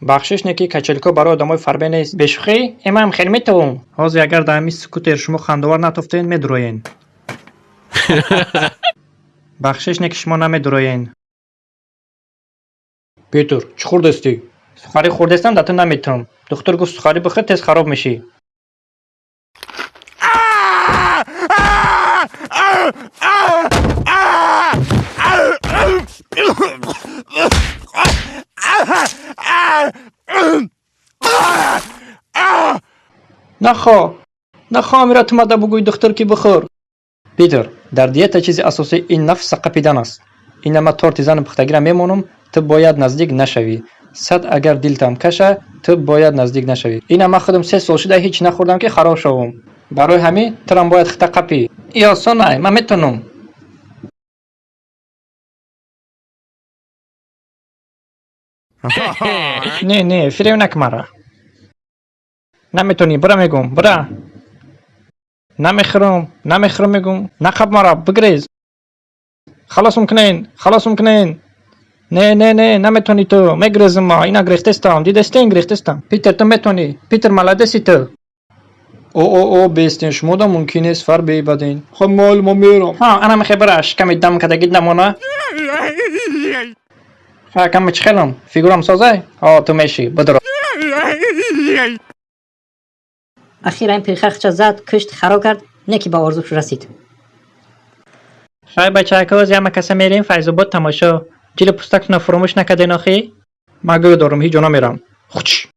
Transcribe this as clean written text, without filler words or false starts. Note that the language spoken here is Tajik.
Бахшиш, не ки качелька барои одамои фарбе нест. Бешӯхӣ, эмаам хеле метавон. Ҳозир агар дар ҳамин скутер шумо хандовар натофтен, медуроен. Бахшиш, не ки шумо намедуроен. Питер, чӣ хӯрдастӣ? Сухарӣ хӯрдестам, да ту наметавам. Духтур гуфт, сухарӣ бихӯр, тез хароб мешӣ. Нахо, нахо, амира, ту мада бугӯй духтур, ки бихӯр. Питер, дар диета чизи асосӣ ин нафса қапидан аст. Ина ма торти зану пухтагира мемонам, ту бояд наздик нашавӣ. Сад агар дилтам каша, ту бояд наздик нашавӣ. Ина ма худам 3 сол шуда ҳеҷ нахӯрдам, ки хароб шавам. Барои ҳамин турам бояд хита қапӣ. И осонай, ман метавонам. Не, не, фиреб накун мара. Наметавонӣ, бура мегӯм, бура. Намехӯрам, намехӯрам мегӯм. Нақаб мара, бигрез. Халосум кунен, халосум кунен. Не, не, не, наметавонӣ ту, мегрезам ма, ина грехтестам, дидестен, грехтестам. Питер, ту метавонӣ. Питер, молодец и ту. О, о, о, бестен, шумода мумкин нест фарбе баден. Хоб, мол, мо мерам. Ҳа, ана мехе бара, шиками дам кардагит намона. Ха, ками чӣ хелам? Фигурам созай? Ҳо, ту мешӣ, бидро. Ахир ин пирхахча зад, кушт, хароб кард, не ки ба орзуш расид. Хай, бачаҳако, яма каса мерем Файзобод тамошо. Ҷили пустактона фуромӯш накарден охӣ? Ман гӯё дорам, ҳеҷ ҷо намерам. Хуч.